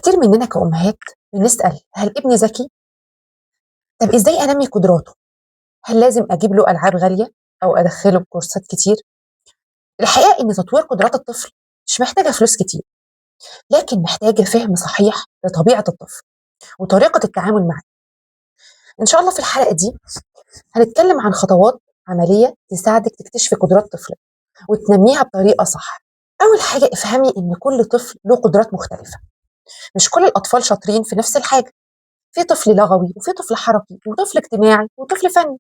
كتير مننا كأمهات بنسأل: هل ابني ذكي؟ طب إزاي أنمي قدراته؟ هل لازم أجيب له ألعاب غالية أو أدخله كورسات كتير؟ الحقيقة إن تطوير قدرات الطفل مش محتاجة فلوس كتير، لكن محتاجة فهم صحيح لطبيعة الطفل وطريقة التعامل معه. إن شاء الله في الحلقة دي هنتكلم عن خطوات عملية تساعدك تكتشفي قدرات طفلك وتنميها بطريقة صح. أول حاجة، افهمي إن كل طفل له قدرات مختلفة، مش كل الأطفال شاطرين في نفس الحاجة. في طفل لغوي، وفي طفل حركي، وطفل اجتماعي، وطفل فني.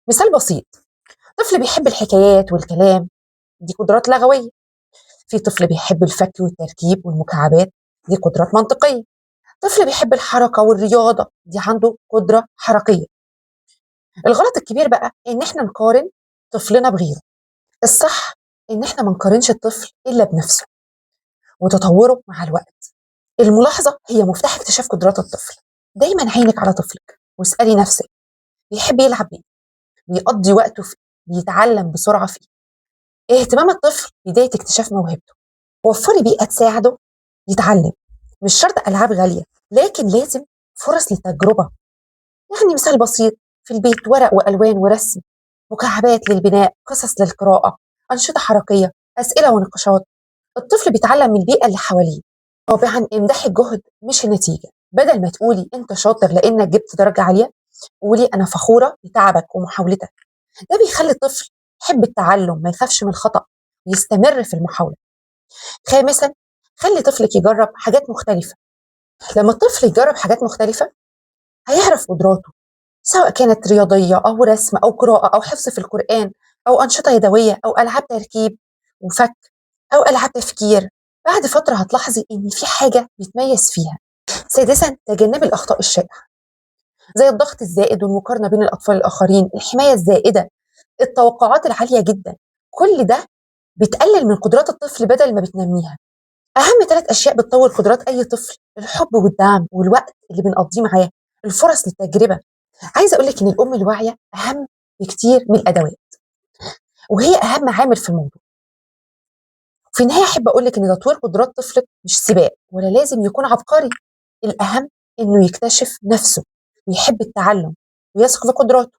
مثال بسيط: طفل بيحب الحكايات والكلام، دي قدرات لغوية. في طفل بيحب الفك والتركيب والمكعبات، دي قدرات منطقية. طفل بيحب الحركة والرياضة، دي عنده قدرة حركية. الغلط الكبير بقى إن إحنا نقارن طفلنا بغيره. الصح إن إحنا ما نقارنش الطفل إلا بنفسه وتطوره مع الوقت. الملاحظة هي مفتاح اكتشاف قدرات الطفل. دايما عينك على طفلك واسألي نفسك: بيحب يلعب بإيه؟ بيقضي وقته في إيه؟ بيتعلم بسرعة في إيه؟ اهتمام الطفل بداية اكتشاف موهبته. وفري بيئة تساعده يتعلم، مش شرط ألعاب غالية، لكن لازم فرص للتجربة. يعني مثال بسيط: في البيت ورق وألوان ورسم، مكعبات للبناء، قصص للقراءة، أنشطة حركية، أسئلة ونقاشات. الطفل بيتعلم من البيئة اللي حواليه. رابعا، امدحي الجهد مش النتيجة. بدل ما تقولي أنت شاطر لأنك جبت درجة عالية، قولي أنا فخورة بتعبك ومحاولتك. ده بيخلي الطفل يحب التعلم، ما يخافش من الخطأ، ويستمر في المحاولة. خامسا، خلي طفلك يجرب حاجات مختلفة. لما الطفل يجرب حاجات مختلفة هيعرف قدراته، سواء كانت رياضية أو رسم أو قراءة أو حفظ في القرآن أو أنشطة يدوية أو ألعاب تركيب وفك أو ألعاب تفكير. بعد فترة هتلاحظي إن في حاجة بيتميز فيها. سادسا، تجنبي الأخطاء الشائعة زي الضغط الزائد والمقارنة بين الأطفال الآخرين، الحماية الزائدة، التوقعات العالية جدا. كل ده بتقلل من قدرات الطفل بدل ما بتنميها. أهم 3 أشياء بتطور قدرات أي طفل: الحب والدعم والوقت اللي بنقضيه معاه، الفرص للتجربة. عايزة أقول لك إن الأم الواعية أهم بكتير من الأدوات، وهي أهم عامل في الموضوع. في النهاية أحب أقول لك إن تطوير قدرات طفلك مش سباق ولا لازم يكون عبقري. الأهم إنه يكتشف نفسه ويحب التعلم ويثق في قدراته.